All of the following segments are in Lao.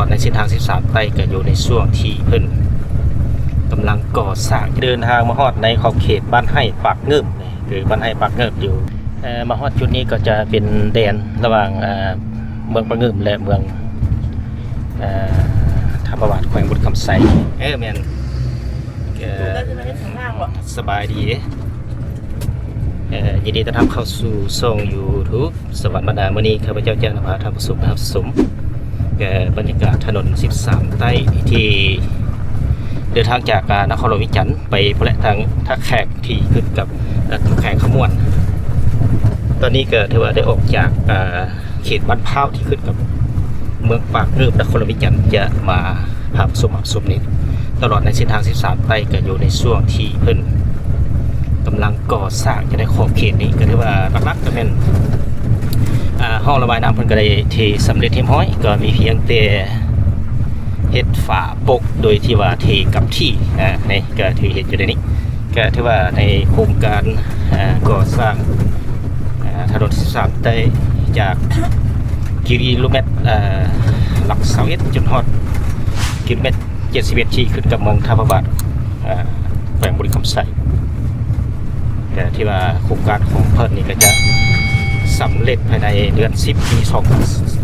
ໃນເສັ້ນທາງສິບສາມໃຕ້ກໍຢູ່ໃນຊ່ວງທີ່ເພິ່ນກຳລັງກໍ່ສ້າງ. ເດີນທາງມາຮອດໃນຂອບເຂດບ້ານໄຮ່ປາກງື່ມ ຄືບ້ານໄຮ່ປາກງື່ມຢູ່ ເອີ ມາຮອດຈຸດນີ້ກໍຈະເປັນແດນລະຫວ່າງ ເອີ ເມືອງປາກງື່ມ ແລະ ເມືອງ ເອີ ທຳມະບາດ ແຂວງບໍລິຄຳໄຊ. ເອີ ແມ່ນ ເອີ ສະບາຍດີເດ້. ເອີ ຍິນດີຕ້ອນຮັບເຂົ້າສູ່ຊ່ອງ YouTube ສະຫວັນບັນດາ. ມື້ນີ້ຂ້າພະເຈົ້າຈະນຳພາທ່ານຜູ້ຊົມໄປຮັບຊົມ ເອີ ບັນຍາກາດຖະໜົນສິບສາມໃຕ້ ທີ່ເດີນທາງຈາກ ອາ ນະຄອນຫຼວງວຽງຈັນໄປພຸ້ນແຫຼະ ທາງທ່າແຂກທີ່ຂຶ້ນກັບ ເອີ ແຂວງຄຳມ່ວນ. ຕອນນີ້ກໍຖືວ່າໄດ້ອອກຈາກ ອາ ເຂດບ້ານພ້າວທີ່ຂຶ້ນກັບເມືອງປາກງື່ມ ນະຄອນຫຼວງວຽງຈັນ ຈະມາພາຜູ້ຊົມຮັບຊົມນີ້. ຕະຫຼອດໃນເສັ້ນທາງສິບສາມໃຕ້ກໍຢູ່ໃນຊ່ວງທີ່ເພິ່ນກຳລັງກໍ່ສ້າງຢູ່ໃນຂອບເຂດນີ້ ກໍຖືວ່າຫຼັກໆກໍແມ່ນ ອາ ຮ່ອງລະບາຍນ້ຳເພິ່ນກໍໄດ້ເທສຳເລັດຮຽບຮ້ອຍ ກໍມີພຽງແຕ່ເຮັດຝາປົກໂດຍທີ່ວ່າເທກັບທີ່ ອາ ນີ້ກໍຖືເຮັດຢູ່ໃນນີ້. ກະຖືວ່າໃນໂຄງການ ເອີ ກໍ່ສ້າງ ເອີ ຖະໜົນສິບສາມໃຕ້ ຈາກກິໂລແມັດ ເອີ ຫຼັກຊາວເອັດ ຈົນຮອດກິໂລແມັດເຈັດສິບເອັດ ທີ່ຂຶ້ນກັບເມືອງທຳມະບາດ ເອີ ແຂວງບໍລິຄຳໄຊ. ກະຖືວ່າໂຄງການຂອງເພິ່ນນີ້ກະຈະສຳເລັດພາຍໃນເດືອນສິບ ປີສອງ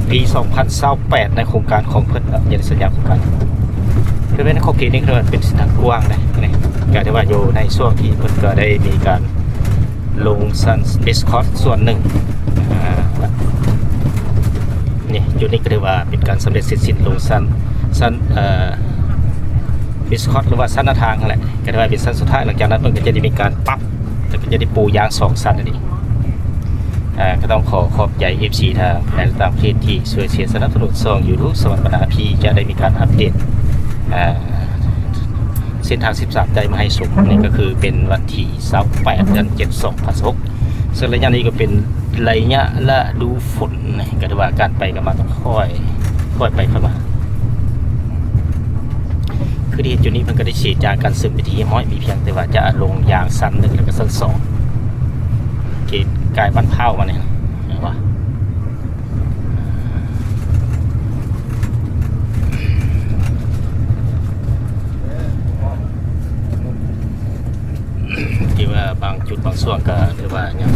ປີສອງພັນຊາວແປດ ໃນໂຄງການຂອງເພິ່ນເນາະ ຢູ່ໃນສັນຍາໂຄງການ. ຄືເປັນຂອບເຂດນີ້ ຄືເປັນເສັ້ນທາງກວ້າງເດ້ ນີ້ກະຖືວ່າຢູ່ໃນຊ່ວງທີ່ເພິ່ນກໍໄດ້ມີການລົງຊັ້ນເບສຄອດສ່ວນໜຶ່ງ. ອາ ນີ້ ຈຸດນີ້ກໍຖືວ່າເປັນການສຳເລັດເສັດສິ້ນລົງຊັ້ນ ຊັ້ນ ເອີ ເບສຄອດ ຫຼືວ່າຊັ້ນໜ້າທາງຫັ້ນແຫຼະ ກໍຖືວ່າເປັນຊັ້ນສຸດທ້າຍ. ຫຼັງຈາກນັ້ນເພິ່ນກໍຈະໄດ້ມີການປັບ ແລ້ວກໍຈະໄດ້ປູຢາງສອງຊັ້ນນັ້ນເອງ. ເອີ ກໍຕ້ອງຂໍຂອບໃຈເອັຟຊີທາງໃນຕ່າງປະເທດທີ່ຊ່ວຍເຊຍສະໜັບສະໜູນຊ່ອງ YouTube ສະຫວັນບັນດາ ທີ່ຈະໄດ້ມີການອັບເດດ ເອີ ເສັ້ນທາງສິບສາມໃຕ້ມາໃຫ້ຊົມ. ນີ້ກໍຄືເປັນວັນທີຊາວແປດ ເດືອນເຈັດ ສອງພັນຊາວຫົກ ເຊິ່ງໄລຍະນີ້ກໍເປັນໄລຍະລະດູຝົນ ກໍຖືວ່າການໄປກັນມາຕ້ອງຄ່ອຍ ຄ່ອຍໄປຄ່ອຍມາ. ຄືທີ່ເຫັນຈຸດນີ້ເພິ່ນກໍໄດ້ສີດຢາງກັນເຊິ່ງເປັນທີ່ຮຽບຮ້ອຍ ມີພຽງແຕ່ວ່າຈະລົງຢາງຊັ້ນໜຶ່ງ ແລ້ວກໍຊັ້ນສອງ ເກດກາຍບ້ານພ້າວມານີ້ ເຫັນບໍ່? ທີ່ວ່າບາງຈຸດບາງຊ່ວງກໍຖືວ່າຍັງ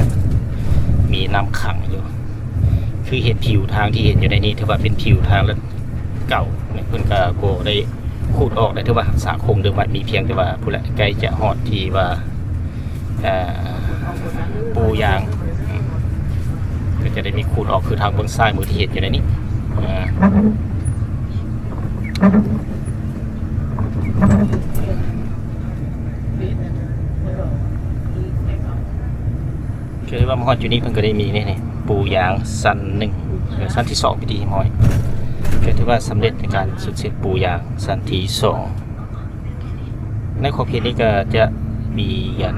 ມີນ້ຳຂັງຢູ່. ຄືເຫັນຜິວທາງທີ່ເຫັນຢູ່ໃນນີ້ ຖືວ່າເປັນຜິວທາງລະເກົ່າ ເພິ່ນກໍບໍ່ໄດ້ ຂູດອອກໄດ້ ຖືວ່າຮັກສາຄົງເດີມໄວ້. ມີພຽງແຕ່ວ່າພຸ້ນແຫຼະ ໃກ້ຈະຮອດທີ່ວ່າ ເອີ ປູຢາງ ກໍຈະໄດ້ມີຂູດອອກ ຄືທາງເບື້ອງຊ້າຍມືທີ່ເຫັນຢູ່ໃນນີ້. ເອີ ຄືວ່າມາຮອດຈຸດນີ້ ເພິ່ນກໍໄດ້ມີນີ້ ນີ້ ປູຢາງຊັ້ນໜຶ່ງ ເອີ ຊັ້ນທີສອງເປັນທີ່ຮຽບຮ້ອຍ ກໍຖືວ່າສຳເລັດໃນການສຸດເສັດປູຢາງຊັ້ນທີສອງ. ໃນຂອບເຂດນີ້ກໍຈະມີອັນ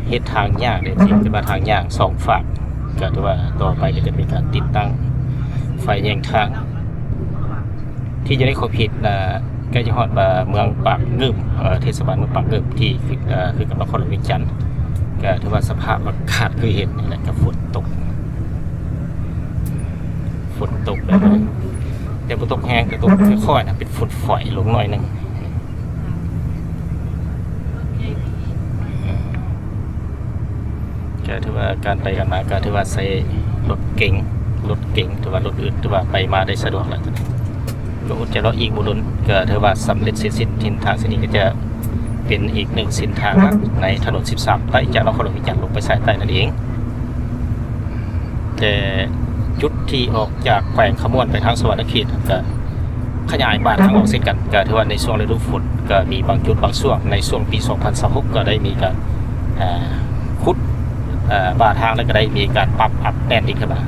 ເຮັດທາງຍ່າງເດ້ ເຮັດເປັນວ່າທາງຍ່າງສອງຟາກ ກໍຖືວ່າຕໍ່ໄປກໍຈະມີການຕິດຕັ້ງໄຟແຍງທາງ. ທີ່ຢູ່ໃນຂອບເຂດ ໃກ້ຈະຮອດວ່າເມືອງປາກງື່ມ ເທດສະບານເມືອງປາກງື່ມ ທີ່ ເອີ ຄືກັບນະຄອນຫຼວງວຽງຈັນ ກໍຖືວ່າສະພາບອາກາດຄືເຫັນນີ້ແຫຼະ ກໍຝົນຕົກ ຝົນຕົກ ແຕ່ບໍ່ຕົກແຮງ ແຕ່ຕົກຄ່ອຍໆນະ ເປັນຝົນຝອຍລົງໜ້ອຍໜຶ່ງ. ກໍຖືວ່າການໄປກັນມາກໍຖືວ່າໃຊ້ລົດເກັງ ລົດເກັງ ຫຼືວ່າລົດອື່ນ ຖືວ່າໄປມາໄດ້ສະດວກແລ້ວ. ກໍອົດໃຈລໍອີກບໍ່ດົນ ກໍຖືວ່າສຳເລັດເສັດສິ້ນ. ເສັ້ນທາງເສັ້ນນີ້ກໍຈະເປັນອີກໜຶ່ງເສັ້ນທາງຫຼັກໃນຖະໜົນສິບສາມໃຕ້ ຈາກນະຄອນຫຼວງວຽງຈັນລົງໄປສາຍໃຕ້ນັ້ນເອງ. ແຕ່ຈຸດທີ່ອອກຈາກແຂວງຄຳມ່ວນໄປທາງສະຫວັນນະເຂດ ກໍຂະຫຍາຍບາທາງອອກເຊັ່ນກັນ. ກໍຖືວ່າໃນຊ່ວງລະດູຝົນ ກໍມີບາງຈຸດບາງຊ່ວງໃນຊ່ວງປີສອງພັນຊາວຫົກ ກໍໄດ້ມີການ ເອີ ຂຸດ ເອີ ບາທາງ ແລ້ວກໍໄດ້ມີການປັບອັບແໜ້ນດິນຂຶ້ນມາ.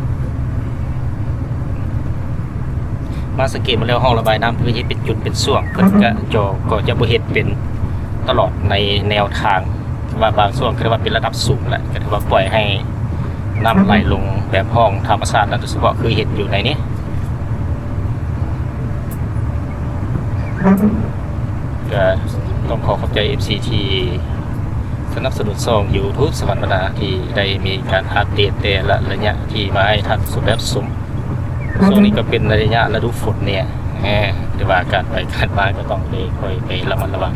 ມາສັງເກດມາແລ້ວ ຮ່ອງລະບາຍນ້ຳເພິ່ນເຮັດເປັນຈຸດເປັນຊ່ວງ ເພິ່ນກະຈະ ກໍຈະບໍ່ເຮັດເປັນຕະຫຼອດໃນແນວທາງ ວ່າບາງຊ່ວງກໍເອີ້ນວ່າເປັນລະດັບສູງແຫຼະ ກໍຖືວ່າປ່ອຍໃຫ້ນ້ຳໄຫຼລົງແບບຮ່ອງທຳມະຊາດນັ້ນ ໂດຍສະເພາະຄືເຫັນຢູ່ໃນນີ້. ກໍຕ້ອງຂໍຂອບໃຈເອັຟຊີທີ່ສະໜັບສະໜູນຊ່ອງຢູທູບສະຫວັນບັນດາ ທີ່ໄດ້ມີການອັບເດດແຕ່ລະໄລຍະທີ່ມາໃຫ້ທ່ານຜູ້ຊົມໄດ້ຮັບຊົມ. ຊ່ວງນີ້ກໍເປັນໄລຍະລະດູຝົນແດ່ ແມ່ນ ແຕ່ວ່າການໄປການມາກໍຕ້ອງໄດ້ຄອຍໄປລະມັດລະວັງ.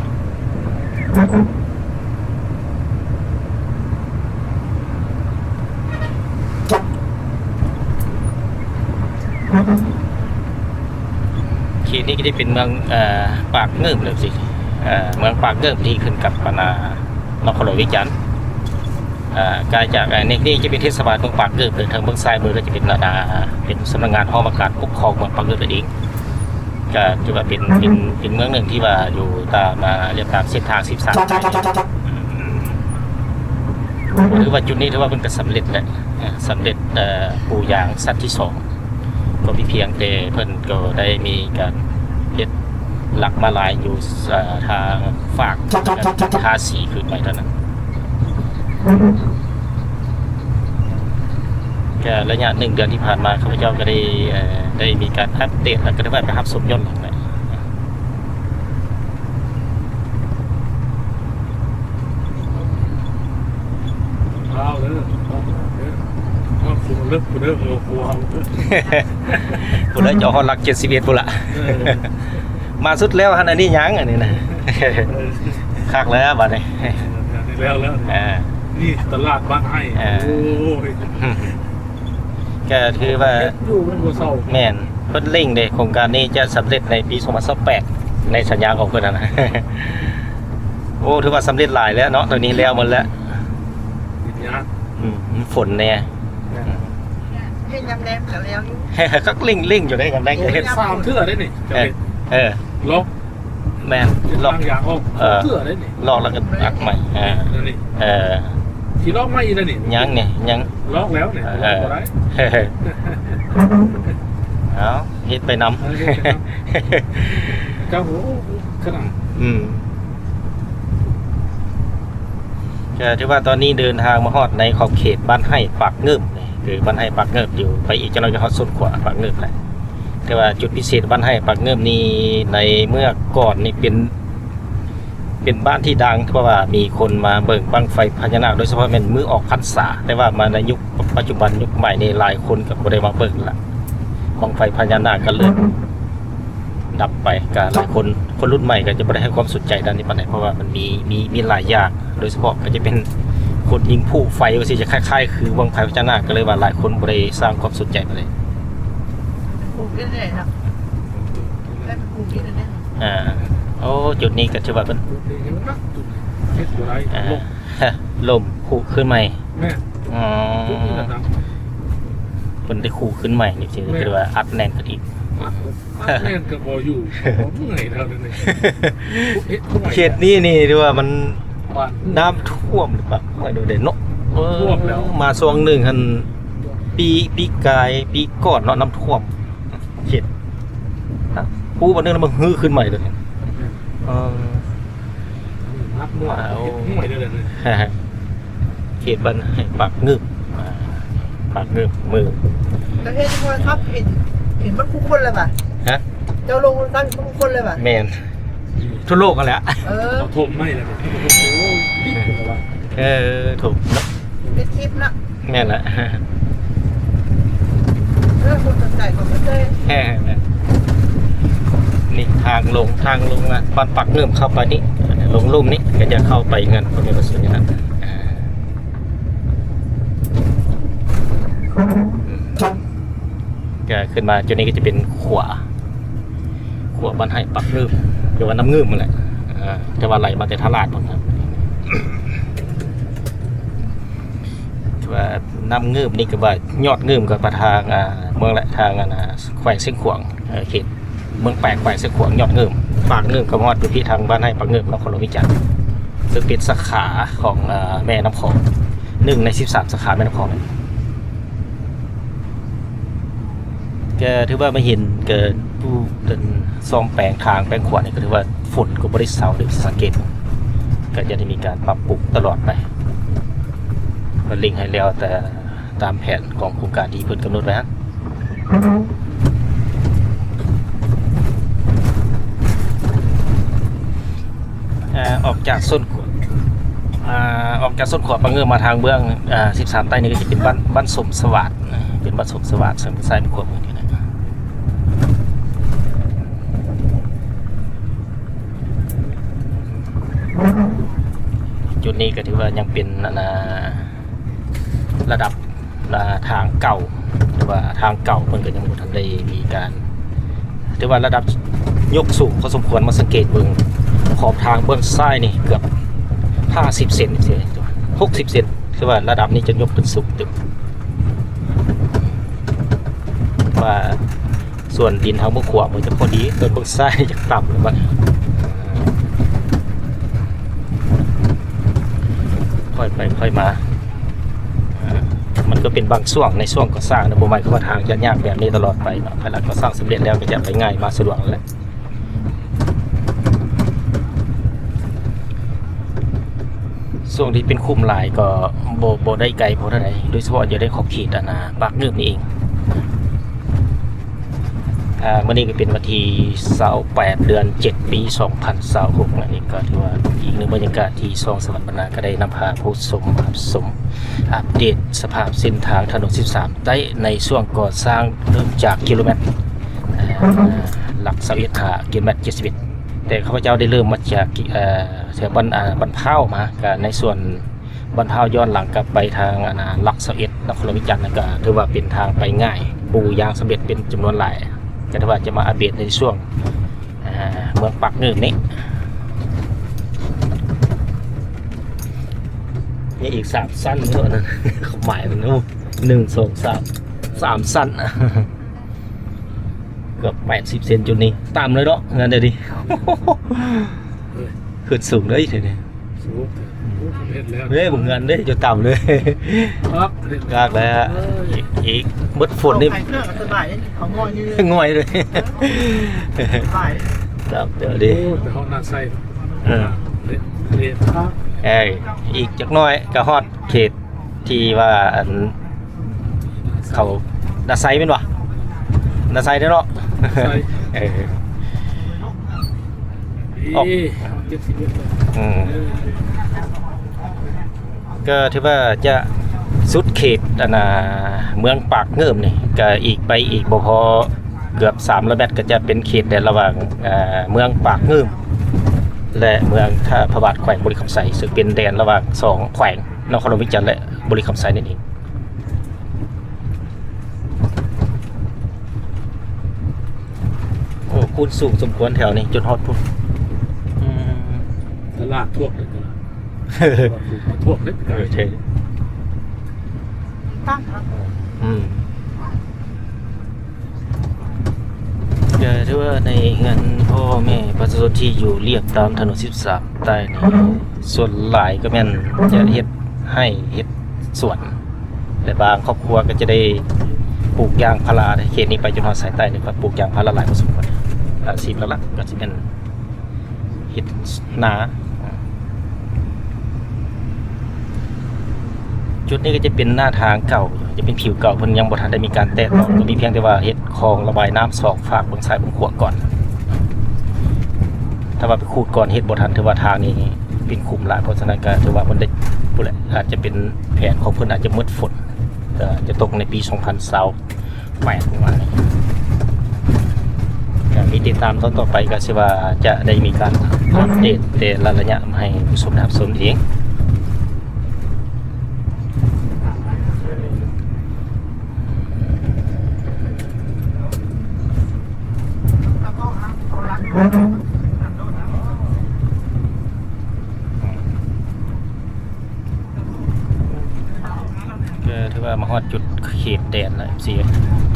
ເຂດນີ້ກໍຈະເປັນເມືອງ ເອີ ປາກງື່ມແລ້ວຊິ ເອີ ເມືອງປາກງື່ມທີ່ຂຶ້ນກັບອັນນາ ນະຄອນຫຼວງວຽງຈັນ. ເອີ ກາຍຈາກ ເອີ ນີ້ ນີ້ຈະເປັນເທດສະບານເມືອງປາກງື່ມ ເຊິ່ງເບື້ອງຊ້າຍມືກໍຈະເປັນ ເປັນສຳນັກງານຫ້ອງວ່າການປົກຄອງເມືອງປາກງື່ມນັ້ນເອງ. ກໍຖືວ່າເປັນ ເປັນ ເປັນເມືອງໜຶ່ງທີ່ວ່າຢູ່ຕາມ ອ່າ ລຽບຕາມເສັ້ນທາງສິບສາມ ອືມ ຖືວ່າຈຸດນີ້ຖືວ່າເພິ່ນກໍສຳເລັດແຫຼະ ເອີ ສຳເລັດ ເອີ ປູຢາງຊັ້ນທີສອງ. ກໍມີພຽງແຕ່ເພິ່ນກໍໄດ້ມີການເຮັດຫຼັກມາລາຍຢູ່ ເອີ ທາງຟາກ ທາສີພື້ນໃໝ່ເທົ່ານັ້ນ. ກໍໄລຍະໜຶ່ງເດືອນທີ່ຜ່ານມາ ຂ້າພະເຈົ້າກໍໄດ້ ເອີ ໄດ້ມີການອັບເດດ ແລ້ວກໍໄດ້ແວ່ໄປຮັບຊົມຍ້ອນຫຼັງແຫຼະ. ລາວເດີ ເດີ ເອົາຜູ້ເລິກ ຜູ້ເດີ ເອີ ຜູ້ເຮົາ ຜູ້ເລີຍຈະຮອດຫຼັກເຈັດສິບເອັດພຸ້ນລະ. ເອີ ມາສຸດແລ້ວຫັ້ນ ອັນນີ້ຫຍັງ ອັນນີ້ນະ. ເອີ ຄັກແລ້ວບາດນີ້ ເອີ ແລ້ວ ແລ້ວ ອ່າ ນີ້ຕະຫຼາດບ້ານໄຮ່. ເອີ ໂອ້ຍ ກໍຖືວ່າ ເຮັດຢູ່ມັນບໍ່ເຊົາ. ແມ່ນ ເພິ່ນເລັ່ງເດ້ ໂຄງການນີ້ຈະສຳເລັດໃນປີສອງພັນຊາວແປດ ໃນສັນຍາຂອງເພິ່ນຫັ້ນນະ. ໂອ້ ຖືວ່າສຳເລັດຫຼາຍແລ້ວເນາະ ຕອນນີ້ແລ້ວໝົດແລ້ວ. ເຮັດຍາກ ອືມ ຝົນແດ່ ແມ່ນ ເຮັດຍາມແລງກໍແລ້ວຢູ່. ກໍເລັ່ງໆຢູ່ເດ້ ຍາມແລງກໍເຮັດ. ໂອ້ຍ ສາມເທື່ອໄດ໋ນີ້ ເອີ ເອີ ລອກ ແມ່ນ ເຮັດ ລອກ ທາງຢາງອອກ ເອີ ເທື່ອໄດ໋ນີ້ ລອກແລ້ວກໍອັດໃໝ່. ເອີ ເອີ ຊິລອກໃໝ່ອີກແລ້ວນີ້ ຍັງນີ້ ຍັງ ລອກແລ້ວນີ້ ເອີ ລອກບໍ່ໄດ້. ເອົາ ເຮັດໄປນຳ ເອີ ເຮັດໄປນຳ ເຈົ້າ ໂອ້ ຂະໜາດ ອືມ ກໍຖືວ່າຕອນນີ້ເດີນທາງມາຮອດໃນຂອບເຂດບ້ານໄຮ່ປາກເງິ້ມນີ້ ຄືບ້ານໄຮ່ປາກເງິ້ມຢູ່ ໄປອີກຈັກໜ້ອຍກໍຮອດໂຊນຂວາປາກເງິ້ມແຫຼະ. ແຕ່ວ່າຈຸດພິເສດບ້ານໄຮ່ປາກເງິ້ມນີ້ ໃນເມື່ອກ່ອນນີ້ເປັນ ເປັນບ້ານທີ່ດັງ ເພາະວ່າມີຄົນມາເບິ່ງບັ້ງໄຟພະຍານາກ ໂດຍສະເພາະແມ່ນມື້ອອກພັນສາ. ແຕ່ວ່າມາໃນຍຸກປັດຈຸບັນ ຍຸກໃໝ່ນີ້ ຫຼາຍຄົນກໍບໍ່ໄດ້ມາເບິ່ງລະ ບັ້ງໄຟພະຍານາກກໍເລີຍ ດັບໄປ ກະຫຼາຍຄົນ ຄົນລຸ້ນໃໝ່ກໍຈະບໍ່ໄດ້ໃຫ້ຄວາມສົນໃຈດ້ານນີ້ປານໃດ ເພາະວ່າມັນມີ ມີ ມີຫຼາຍຢ່າງ ໂດຍສະເພາະກໍຈະເປັນຄົນຍິງຜຸໄຟ ວ່າຊິຈະຄ້າຍໆຄືບັ້ງໄຟພະຍານາກ ກໍເລີຍວ່າຫຼາຍຄົນບໍ່ໄດ້ສ້າງຄວາມສົນໃຈປານໃດ. ປູກຢູ່ໃດເນາະ ແລ້ວປູກຢູ່ໃດ. ອ່າ ໂອ້ ຈຸດນີ້ກໍຖືວ່າເປັນ ເຮັດບໍ່ໄດ້ ອ່າ ລົມ ລົມຜຸຂຶ້ນໃໝ່. ແມ່ນ ອໍ ຈຸດນີ້ລະດັງ ເພິ່ນໄດ້ຜຸຂຶ້ນໃໝ່ນີ້ ຖືວ່າອັດແໜ້ນຂຶ້ນອີກ. ອັດແໜ້ນກໍບໍ່ຢູ່ ເມື່ອຍແລ້ວນີ້ ເຂດນີ້ນີ້ຖືວ່າມັນນ້ຳຖ້ວມຫຼືປະ ບໍ່ຮູ້ເດ້ເນາະ. ເອີ ຖ້ວມແລ້ວ ມາຊ່ວງໜຶ່ງຫັ້ນ ປີ ປີກາຍ ປີກ່ອນເນາະ ນ້ຳຖ້ວມເຂດ ປູບາດໜຶ່ງແລ້ວມັນຮື້ຂຶ້ນໃໝ່ໂລດນີ້. ເອີ ນັບໜ່ວຍ ເຮັດໜ່ວຍເດີ ເຂດບ້ານໄຮ່ປາກງື່ມ ອ່າ ປາກງື່ມມື ແລ້ວເຮັດໂທລະທັດເຫັນ ເຫັນໝົດທຸກຄົນເລີຍຫວາ? ຮະ? ເຈົ້າລົງໂທລະທັດເຫັນໝົດທຸກຄົນເລີຍຫວາ? ແມ່ນ ທົ່ວໂລກຫັ້ນແຫຼະ. ເອີ ເຂົາຖົມໃໝ່ແລ້ວ ໂອ້ ດິບແລ້ວຫວາ? ເອີ ຖົມເນາະ ເປັນຄລິບເນາະ. ແມ່ນລະ ເອີ ຄົນສົນໃຈກໍບໍ່ເຄີຍ ແມ່ນ ນີ້ທາງລົງ ທາງລົງ ບ້ານປາກງື່ມເຂົ້າໄປນີ້ ລົງລຸ່ມນີ້ກໍຈະເຂົ້າໄປເຮືອນພໍ່ແມ່ປະຊາຊົນຢູ່ຫັ້ນ. ອ່າ ກໍຂຶ້ນມາຈຸດນີ້ກໍຈະເປັນຂົວ ຂົວບ້ານໄຮ່ປາກງື່ມ ຫຼືວ່ານ້ຳງື່ມຫັ້ນແຫຼະ ເອີ ແຕ່ວ່າໄຫຼມາແຕ່ທ່າລາດພຸ້ນນະ. ຖືວ່ານ້ຳງື່ມນີ້ກໍວ່າຍອດງື່ມກໍໄປທາງ ອ່າ ເມືອງແຫຼະ ທາງ ອັນ ອ່າ ແຂວງຊຽງຂວາງ ເອີ ເຂດເມືອງແປກ ແຂວງຊຽງຂວາງ ຍອດງື່ມ ປາກງື່ມກໍມາຮອດຢູ່ພີ້ ທາງບ້ານໄຮ່ປາກງື່ມ ນະຄອນຫຼວງວຽງຈັນ ເຊິ່ງເປັນສາຂາຂອງ ເອີ ແມ່ນ້ຳຂອງ ໜຶ່ງໃນສິບສາມສາຂາແມ່ນ້ຳຂອງ. ກໍຖືວ່າມາເຫັນ ກໍຜູ້ເປັນສ້ອມແປງທາງແປງຂົວນີ້ ກໍຖືວ່າຝົນກໍບໍ່ໄດ້ເຊົາເດ້ ສັງເກດ ກໍຈະໄດ້ມີການປັບປຸງຕະຫຼອດໄປ ກໍເລັ່ງໃຫ້ແລ້ວແຕ່ຕາມແຜນຂອງໂຄງການທີ່ເພິ່ນກຳນົດໄວ້ຫັ້ນ. ອ່າ ອອກຈາກໂຊນ ອ່າ ອອກຈາກໂຊນຂວາປາກງື່ມມາທາງເບື້ອງ ອ່າ ສິບສາມໃຕ້ນີ້ກໍຈະເປັນບ້ານ ບ້ານສົມສະຫວາດ ເປັນບ້ານສົມສະຫວາດ ເຊິ່ງເປັນຊ້າຍມືຂວາມືນີ້ແຫຼະ. ນີ້ກໍຖືວ່າຍັງເປັນ ອັນນ່າ ລະດັບ ອ່າ ທາງເກົ່າ ຫຼືວ່າທາງເກົ່າເພິ່ນກໍຍັງບໍ່ທັນໄດ້ມີການ ຖືວ່າລະດັບຍົກສູງພໍສົມຄວນ. ມາສັງເກດເບິ່ງຂອບທາງເບື້ອງຊ້າຍນີ້ເກືອບຫ້າສິບເຊັນ ຫົກສິບເຊັນ ຖືວ່າລະດັບນີ້ຈະຍົກຂຶ້ນສູງຕຶບ ວ່າ ສ່ວນດິນທາງເບື້ອງຂວາມັນຈະພໍດີ ສ່ວນເບື້ອງຊ້າຍຈະຕ່ຳແລ້ວບັດ ຄ່ອຍໄປຄ່ອຍມາ. ມັນກໍເປັນບາງຊ່ວງ ໃນຊ່ວງກໍ່ສ້າງນະ ບໍ່ໝາຍຄວາມວ່າທາງຈະຍາກແບບນີ້ຕະຫຼອດໄປເນາະ. ຄັນວ່າກໍ່ສ້າງສຳເລັດແລ້ວກໍຈະໄປງ່າຍ ມາສະດວກນັ້ນແຫຼະ. ຊ່ວງທີ່ເປັນຂຸມຫຼາຍກໍບໍ່ ບໍ່ໄດ້ໄກພໍເທົ່າໃດ ໂດຍສະເພາະຢູ່ໃນຂອບເຂດ ອັນນ່າ ປາກງື່ມນີ້ເອງ. ອ່າ ມື້ນີ້ກໍເປັນວັນທີຊາວແປດ ເດືອນເຈັດ ປີສອງພັນຊາວຫົກ ແລ້ວນີ້ກໍຖືວ່າອີກໜຶ່ງບັນຍາກາດທີ່ຊ່ອງສະຫວັນບັນນາກໍໄດ້ນຳພາຜູ້ຊົມຮັບຊົມອັບເດດສະພາບເສັ້ນທາງຖະໜົນສິບສາມໃຕ້ ໃນຊ່ວງກໍ່ສ້າງເລີ່ມຈາກກິໂລແມັດ ເອີ ຫຼັກຊາວເອັດ ຫາກິໂລແມັດເຈັດສິບເອັດ. ແຕ່ຂ້າພະເຈົ້າໄດ້ເລີ່ມມາຈາກ ເອີ ແຖວບ້ານ ອ່າ ບ້ານພ້າວມາ ກະໃນສ່ວນບ້ານພ້າວຍ້ອນຫຼັງກັບໄປທາງ ອັນນ່າ ຫຼັກຊາວເອັດ ນະຄອນຫຼວງວຽງຈັນ ນັ້ນກະຖືວ່າເປັນທາງໄປງ່າຍ ປູຢາງສຳເລັດເປັນຈຳນວນຫຼາຍ ກະຖືວ່າຈະມາອັບເດດໃນຊ່ວງ ອ່າ ເມືອງປາກງື່ມນີ້. ຍັງອີກສາມຊັ້ນເນາະ ຄວາມໝາຍມັນ ໂອ້ ໜຶ່ງ ສອງ ສາມ ສາມຊັ້ນ. ເກືອບແປດສິບເຊັນຈຸດນີ້ ຕ່ຳເລີຍເນາະ ເຮືອນດຽວນີ້ ຂຶ້ນສູງເລີຍເດນີ້ ສູງ ເຮັດແລ້ວເດ້ ບໍ່ເຮືອນເດ້ ຈົນຕ່ຳເລີຍ ຄັກເດ້ ຄັກແລ້ວ ເອີຍ ອີກ ອີກ ເບິດຝົນນີ້ ເອົາໄປເພື່ອສະບາຍເດ້ ເອົາງ່ອຍນີ້ເລີຍ ງ່ອຍເລີຍ ສະບາຍ ຕາມເດີເດ້ ໂອ້ ໄປຮອດໜ້າໄຊ ເອີ ເລະ ເລະ ເອີຍ ອີກຈັກໜ້ອຍກໍຮອດເຂດ ທີ່ວ່າອັນເຂົານາໄຊແມ່ນບໍ່? ນາໄຊເດ້ເນາະ ໃຊ່ ເອີ ອອກ ເຈັດສິບເອັດ ອືມ ເອີ ກໍຖືວ່າຈະສຸດເຂດ ອັນນ່າ ເມືອງປາກງື່ມນີ້ ກໍອີກໄປອີກບໍ່ພໍເກືອບສາມຮ້ອຍແມັດ ກໍຈະເປັນເຂດແດນລະຫວ່າງ ເອີ ເມືອງປາກງື່ມ ແລະ ເມືອງທ່າພະບາດ ແຂວງບໍລິຄຳໄຊ ເຊິ່ງເປັນແດນລະຫວ່າງສອງແຂວງ ນະຄອນຫຼວງວຽງຈັນ ແລະ ບໍລິຄຳໄຊນັ້ນເອງ. ໂອ້ ຄູນສູງສົມຄວນແຖວນີ້ຈົນຮອດພຸ້ນ ອືມ ຕະຫຼາດພວກເດ້ ຕະຫຼາດພວກເດ້ ເອີ ໃຊ່ ຕັ້ງ ອືມ ກໍຖືວ່າໃນເຮືອນພໍ່ແມ່ປະຊາຊົນທີ່ຢູ່ລຽບຕາມຖະໜົນສິບສາມໃຕ້ນີ້ ສ່ວນຫຼາຍກໍແມ່ນຈະເຮັດໄຮ່ເຮັດສວນ ແລະ ບາງຄອບຄົວກໍຈະໄດ້ປູກຢາງພາລາ. ເຂດນີ້ໄປຈົນຮອດສາຍໃຕ້ນີ້ກໍປູກຢາງພາລາຫຼາຍພໍສົມຄວນ. ອາຊີບຫຼັກໆກໍຊິແມ່ນ ເຮັດນາ. ຈຸດນີ້ກໍຈະເປັນໜ້າທາງເກົ່າຢູ່ ຈະເປັນຜິວເກົ່າ ເພິ່ນຍັງບໍ່ທັນໄດ້ມີການແຕະຕ້ອງ ກໍມີພຽງແຕ່ວ່າເຮັດຄອງລະບາຍນ້ຳສອງຟາກເບື້ອງຊ້າຍເບື້ອງຂວາກ່ອນ. ຖ້າວ່າໄປຂູດກ່ອນເຮັດບໍ່ທັນ ຖືວ່າທາງນີ້ເປັນຂຸມຫຼາຍ, ເພາະສະນັ້ນກໍຖືວ່າເພິ່ນໄດ້ ພຸ້ນແຫຼະ ອາດຈະເປັນແຜນຂອງເພິ່ນ ອາດຈະໝົດຝົນ ກໍຈະຕົກໃນປີສອງພັນຊາວ ແປດປະມານນີ້. ກໍມີຕິດຕາມຕອນຕໍ່ໄປ ກໍຊິວ່າຈະໄດ້ມີການອັບເດດແຕ່ລະໄລຍະມາໃຫ້ຜູ້ຊົມໄດ້ຮັບຊົມອີກ. ກໍຖືວ່າມາຮອດຈຸດເຂດແດນແລ້ວ ເອັຟຊີ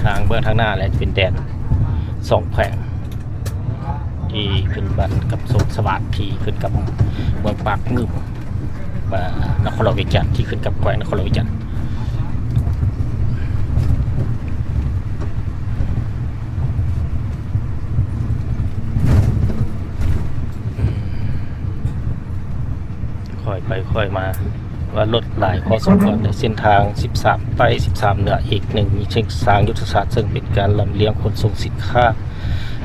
ທາງເບື້ອງທາງໜ້າແລ້ວ ຈະເປັນແດນສອງແຂວງ ທີ່ຂຶ້ນບ້ານກັບສົງສະຫວາດ ທີ່ຂຶ້ນກັບເມືອງປາກງື່ມ ນະຄອນຫຼວງວຽງຈັນ ທີ່ຂຶ້ນກັບແຂວງນະຄອນຫຼວງວຽງຈັນ. ຄ່ອຍໄປຄ່ອຍມາ ວ່າລົດຫຼາຍພໍສົມຄວນ ແລະ ເສັ້ນທາງສິບສາມໃຕ້ ສິບສາມເໜືອ ອີກໜຶ່ງເສັ້ນທາງຍຸດທະສາດ ເຊິ່ງເປັນການລຳລຽງຂົນສົ່ງສິນຄ້າ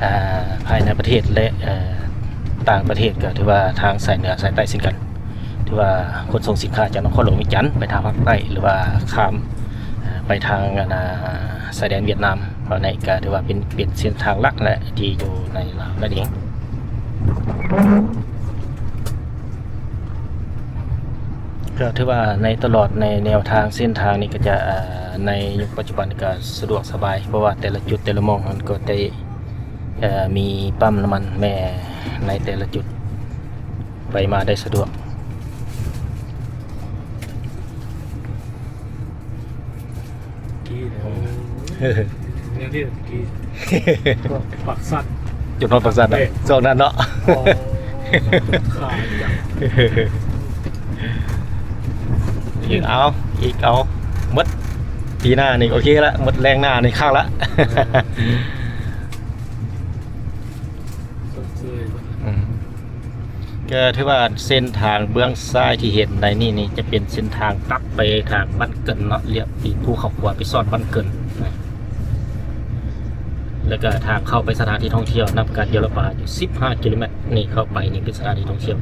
ອ່າ ພາຍໃນປະເທດ ແລະ ເອີ ຕ່າງປະເທດ ກໍຖືວ່າທາງສາຍເໜືອສາຍໃຕ້ເຊັ່ນກັນ ຖືວ່າຂົນສົ່ງສິນຄ້າຈາກນະຄອນຫຼວງວຽງຈັນໄປທາງພາກໃຕ້ ຫຼືວ່າຂ້າມ ເອີ ໄປທາງ ອັນ ຊາຍແດນຫວຽດນາມ ເຮົາໃນ ກໍຖືວ່າເປັນ ເປັນເສັ້ນທາງຫຼັກແຫຼະ ທີ່ຢູ່ໃນລາວນັ້ນເອງ. ກໍຖືວ່າໃນຕະຫຼອດໃນແນວທາງເສັ້ນທາງນີ້ກໍຈະ ເອີ ໃນຍຸກປັດຈຸບັນນີ້ກໍສະດວກສະບາຍ ເພາະວ່າແຕ່ລະຈຸດແຕ່ລະໝ່ອງຫັ້ນກໍໄດ້ ເອີ ມີປ້ຳນ້ຳມັນແມ່ໃນແຕ່ລະຈຸດ ໄປມາໄດ້ສະດວກ. ກີ້ແລ້ວ ແນວນີ້ແຫຼະຕະກີ້ ປາກຊັນ ຈົນຮອດປາກຊັນນະ ເອີ ຊ່ວງນັ້ນເນາະ ອໍ ຂາຍຈັງ ອີກເອົາ ອີກເອົາ ໝົດປີໜ້ານີ້ໂອເຄລະ ໝົດແລງໜ້ານີ້ຄັກລະ ເອີ ຊົດເຊີຍເບິດ ອືມ ກໍຖືວ່າເສັ້ນທາງເບື້ອງຊ້າຍທີ່ເຫັນໃນນີ້ນີ້ ຈະເປັນເສັ້ນທາງຕັດໄປທາງບ້ານເກີນເນາະ ລຽບຕີນພູເຂົາຂວາໄປຊອດບ້ານເກີນ ແລ້ວກໍທາງເຂົ້າໄປສະຖານທີ່ທ່ອງທ່ຽວ ນຳການຢອລະປາຢູ່ສິບຫ້າກິໂລແມັດ ນີ້ເຂົ້າໄປນີ້ເປັນສະຖານທີ່ທ່ອງທ່ຽວ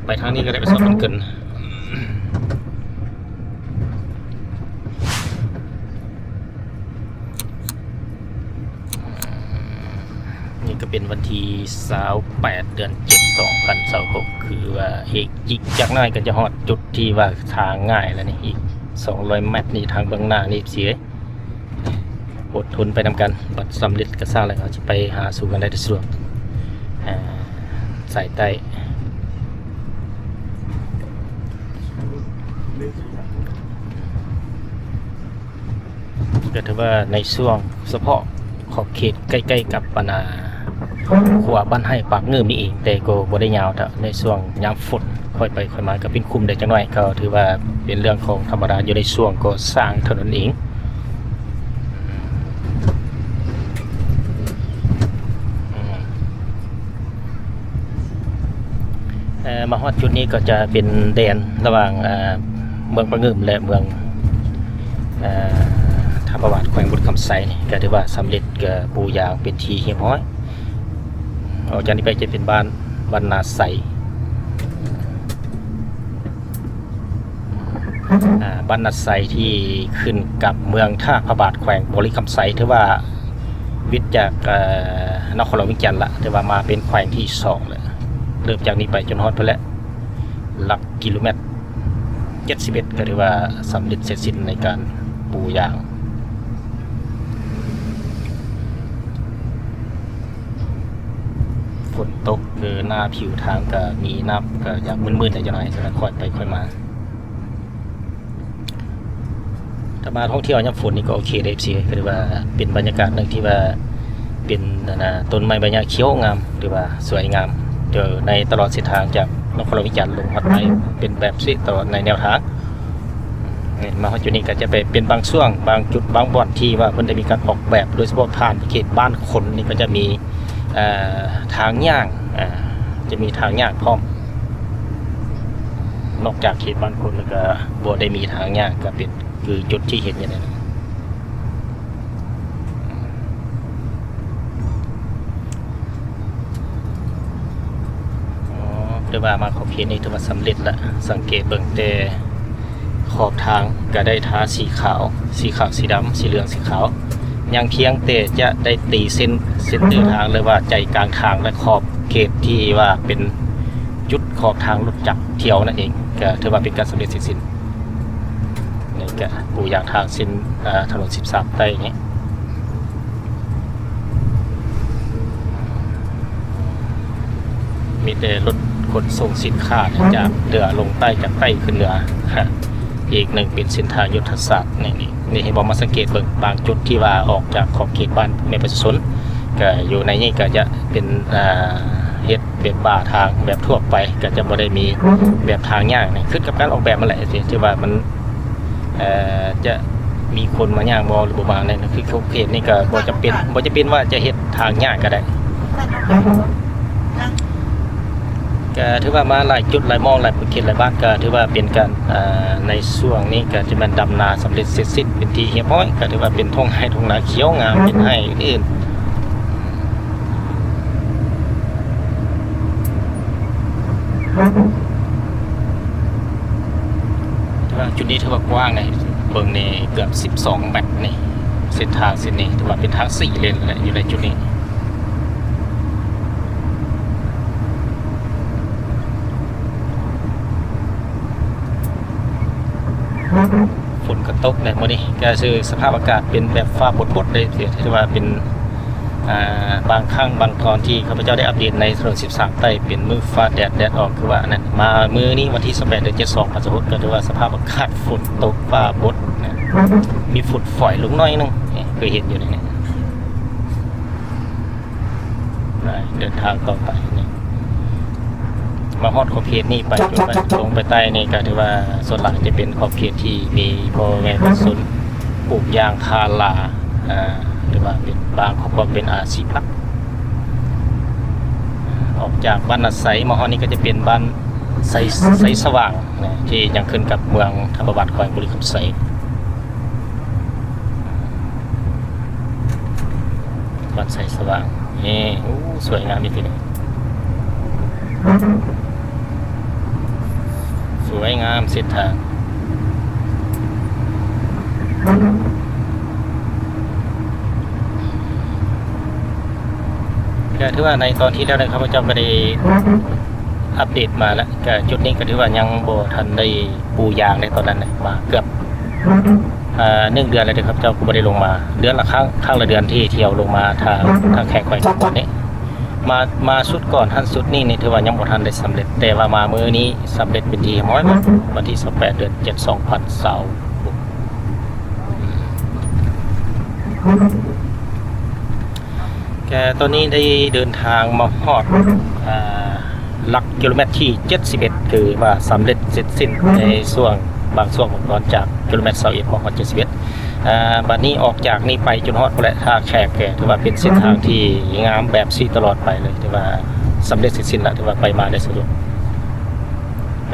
ໄປທາງນີ້ກໍໄດ້ໄປຊອດບ້ານເກີນ. ນີ້ກໍເປັນວັນທີຊາວແປດ ເດືອນເຈັດ ສອງພັນຊາວຫົກ ຄືວ່າອີກ ອີກຈັກໜ້ອຍກໍຈະຮອດຈຸດທີ່ວ່າທາງງ່າຍແລ້ວນີ້ ອີກສອງຮ້ອຍແມັດນີ້ ທາງເບື້ອງໜ້ານີ້ເອຟຊີເອີຍ ອົດທົນໄປນຳກັນ ບັດສຳເລັດກໍຊ່າງແລ້ວ ເຮົາຊິໄປຫາສູ່ກັນໄດ້ສະດວກ ອາ ສາຍໃຕ້ ກໍຖືວ່າໃນຊ່ວງສະເພາະຂອບເຂດໃກ້ໆກັບ ອັນນ່າ ຂົວບ້ານໄຮ່ປາກງື່ມນີ້ເອງ ແຕ່ກໍບໍ່ໄດ້ຍາວເທົ່າໃນຊ່ວງຍາມຝົນ ຄ່ອຍໄປຄ່ອຍມາກໍເປັນຂຸມໄດ້ຈັກໜ້ອຍ ກໍຖືວ່າເປັນເລື່ອງຂອງທຳມະດາຢູ່ໃນຊ່ວງກໍ່ສ້າງຖະໜົນເອງ. ອືມ ເອີ ມາຮອດຈຸດນີ້ກໍຈະເປັນແດນລະຫວ່າງ ເອີ ເມືອງປາກງື່ມ ແລະ ເມືອງ ເອີ ທ່າພະບາດ ແຂວງບໍລິຄຳໄຊນີ້ ກໍຖືວ່າສຳເລັດ ກໍປູຢາງເປັນທີ່ຮຽບຮ້ອຍ. ອອກຈາກນີ້ໄປຈະເປັນບ້ານ ບ້ານນາໄຊ ອາ ບ້ານນາໄຊທີ່ຂຶ້ນກັບເມືອງທ່າພະບາດ ແຂວງບໍລິຄຳໄຊ ຖືວ່າວິດຈາກ ເອີ ນະຄອນຫຼວງວຽງຈັນລະ ຖືວ່າມາເປັນແຂວງທີສອງແລ້ວ. ເລີ່ມຈາກນີ້ໄປຈົນຮອດພຸ້ນແຫຼະ ຫຼັກກິໂລແມັດເຈັດສິບເອັດ ກໍຖືວ່າສຳເລັດເສັດສິ້ນໃນການປູຢາງ. ຝົນຕົກ ຄືໜ້າຜິວທາງກໍມີນ້ຳ ກໍຢາກມືດໆແດ່ຈັກໜ້ອຍ ສະນັ້ນຄ່ອຍໄປຄ່ອຍມາ. ຖ້າມາທ່ອງທ່ຽວຍາມຝົນນີ້ກໍໂອເຄເດ້ ເອັຟຊີ ກໍຖືວ່າເປັນບັນຍາກາດໜຶ່ງທີ່ວ່າເປັນ ອັນນ່າ ຕົ້ນໄມ້ໃບຫຍ້າຂຽວງາມ ຖືວ່າສວຍງາມ ໃນຕະຫຼອດເສັ້ນທາງຈາກນະຄອນຫຼວງວຽງຈັນລົງຮອດໃຕ້ ເປັນແບບຊີ້ຕະຫຼອດໃນແນວທາງ. ນີ້ມາຮອດຈຸດນີ້ກໍຈະໄປເປັນບາງຊ່ວງ ບາງຈຸດ ບາງບ່ອນທີ່ວ່າເພິ່ນໄດ້ມີການອອກແບບ ໂດຍສະເພາະຜ່ານເຂດບ້ານຄົນນີ້ກໍຈະມີ ເອີ ທາງຍ່າງ ເອີ ຈະມີທາງຍ່າງພ້ອມ. ນອກຈາກເຂດບ້ານຄົນແລ້ວກໍບໍ່ໄດ້ມີທາງຍ່າງ ກໍເປັນຄືຈຸດທີ່ເຫັນຢູ່ນັ້ນ. ອໍ ຖືວ່າມາຂອບເຂດນີ້ຖືວ່າສຳເລັດລະ ສັງເກດເບິ່ງແຕ່ຂອບທາງກໍໄດ້ທາສີຂາວ ສີຂາວ ສີດຳ ສີເຫຼືອງ ສີຂາວ ຍັງພຽງແຕ່ຈະໄດ້ຕີເສັ້ນ ເສັ້ນເສັ້ນທາງ ຫຼືວ່າໃຈກາງທາງ ແລະ ຂອບເຂດທີ່ວ່າເປັນຈຸດຂອບທາງລົດຈັກທ່ຽວນັ້ນເອງ ກໍຖືວ່າເປັນການສຳເລັດເສັດສິ້ນ. ນີ້ກະປູຢາງທາງເສັ້ນ ເອີ ຖະໜົນສິບສາມໃຕ້ນີ້ ມີແຕ່ລົດຂົນສົ່ງສິນຄ້າຈາກເໜືອລົງໃຕ້ ຈາກໃຕ້ຂຶ້ນເໜືອ. ອີກໜຶ່ງເປັນເສັ້ນທາງຍຸດທະສາດ. ນີ້ ນີ້ ນີ້ໃຫ້ເຮົາມາສັງເກດເບິ່ງບາງຈຸດທີ່ວ່າອອກຈາກຂອບເຂດບ້ານແມ່ປະຊາຊົນ ກະຢູ່ໃນນີ້ກະຈະເປັນ ເຮັດ ເປັນບ່າທາງແບບທົ່ວໄປ ກໍຈະບໍ່ໄດ້ມີແບບທາງຍ່າງນີ້ ຂຶ້ນກັບການອອກແບບຫັ້ນແຫຼະ ທີ່ ທີ່ວ່າມັນ ເອີ ຈະມີຄົນມາຍ່າງບໍ່ ຫຼືບໍ່ມາແນວນັ້ນ ຄືເຂດນີ້ກໍບໍ່ຈຳເປັນ ບໍ່ຈຳເປັນວ່າຈະເຮັດທາງຍ່າງກໍໄດ້. ກໍຖືວ່າມາຫຼາຍຈຸດຫຼາຍໝ່ອງ ຫຼາຍເຂດຫຼາຍບ້ານ ກໍຖືວ່າເປັນການ ເອີ ໃນຊ່ວງນີ້ກໍຈະແມ່ນດຳນາສຳເລັດເສັດສິ້ນເປັນທີ່ຮຽບຮ້ອຍ ກໍຖືວ່າເປັນທົ່ງໄຮ່ທົ່ງນາຂຽວງາມ ເປັນໄຮ່ອື່ນໆ. ຖືວ່າຈຸດນີ້ຖືວ່າກວ້າງໃດ໋ ເບິ່ງນີ້ເກືອບສິບສອງແມັດນີ້ ເສັ້ນທາງເສັ້ນນີ້ຖືວ່າເປັນທາງສີ່ເລນແຫຼະ ຢູ່ໃນຈຸດນີ້. ຝົນກໍຕົກແຫຼະມື້ນີ້ ກໍຄືສະພາບອາກາດເປັນແບບຟ້າບົດໆເລີຍ ຖືວ່າເປັນ ອ່າ ບາງຄັ້ງບາງຕອນທີ່ຂ້າພະເຈົ້າໄດ້ອັບເດດໃນຖະໜົນສິບສາມໃຕ້ ເປັນມື້ຟ້າແດດ ແດດອອກ ຄືວ່າອັນນັ້ນ. ມາມື້ນີ້ວັນທີຊາວແປດ ເດືອນເຈັດ ສອງພັນຊາວຫົກ ກໍຖືວ່າສະພາບອາກາດຝົນຕົກ ຟ້າບົດນະ ມີຝຸ່ນຝອຍລົງໜ້ອຍໜຶ່ງ ເຄີຍເຫັນຢູ່ໃນນີ້. ໄປເດີນທາງຕໍ່ໄປນີ້ ມາຮອດຂອບເຂດນີ້ໄປ ຈົນໄປ ລົງໄປໃຕ້ນີ້ ກໍຖືວ່າສ່ວນຫຼາຍຈະເປັນຂອບເຂດທີ່ມີພໍ່ແມ່ປະຊາຊົນປູກຢາງພາລາ ເອີ ຫຼືວ່າເປັນບາງຄອບຄົວເປັນອາຊີບຫຼັກ. ອອກຈາກບ້ານນາໄຊມາຮອດນີ້ ກໍຈະເປັນບ້ານໄຊ ໄຊສະຫວ່າງນະ ທີ່ຍັງຂຶ້ນກັບເມືອງທຳມະບາດ ແຂວງບໍລິຄຳໄຊ. ວັດໄຊສະຫວ່າງ ນີ້ ໂອ້ ສວຍງາມອີ່ຫຼີ ສວຍງາມເສັ້ນທາງ. ກໍຖືວ່າໃນຕອນທີ່ແລ້ວນະ ຂ້າພະເຈົ້າກໍໄດ້ອັບເດດມາແລ້ວ ກໍຈຸດນີ້ກໍຖືວ່າຍັງບໍ່ທັນໄດ້ປູຢາງໃນຕອນນັ້ນນະ ມາເກືອບ ອ່າ ໜຶ່ງເດືອນແລ້ວເດ້ ຂ້າພະເຈົ້າກໍບໍ່ໄດ້ລົງມາ ເດືອນລະຄັ້ງ ຄັ້ງລະເດືອນທີ່ ທີ່ເຮົາລົງມາທາງ ທາງແຂວງ ແຂວງນີ້. ມາ ມາຊຸດກ່ອນຫັ້ນ ຊຸດນີ້ນີ້ຖືວ່າຍັງບໍ່ທັນໄດ້ສຳເລັດ ແຕ່ວ່າມາມື້ນີ້ສຳເລັດເປັນທີ່ຮຽບຮ້ອຍ ວັນທີຊາວແປດ ເດືອນເຈັດ ສອງພັນຊາວຫົກ. ແຕ່ຕອນນີ້ໄດ້ເດີນທາງມາຮອດ ອ່າ ຫຼັກກິໂລແມັດທີເຈັດສິບເອັດ ຖືວ່າສຳເລັດເສັດສິ້ນໃນຊ່ວງ ບາງຊ່ວງຂອງຕອນ ຈາກກິໂລແມັດຊາວເອັດມາຮອດເຈັດສິບເອັດ. ອ່າ ບັດນີ້ອອກຈາກນີ້ໄປຈົນຮອດພຸ້ນແຫຼະ ທ່າແຂກ ຖືວ່າເປັນເສັ້ນທາງທີ່ງາມແບບຊີ້ຕະຫຼອດໄປເລີຍ ຖືວ່າສຳເລັດເສັດສິ້ນລະ ຖືວ່າໄປມາໄດ້ສະດວກ.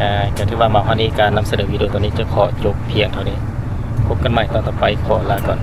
ອ່າ ກໍຖືວ່າມາຮອດນີ້ ການນຳສະເໜີວິດີໂອຕອນນີ້ຈະຂໍຈົບພຽງເທົ່ານີ້ ພົບກັນໃໝ່ຕອນຕໍ່ໄປ ຂໍລາກ່ອນ.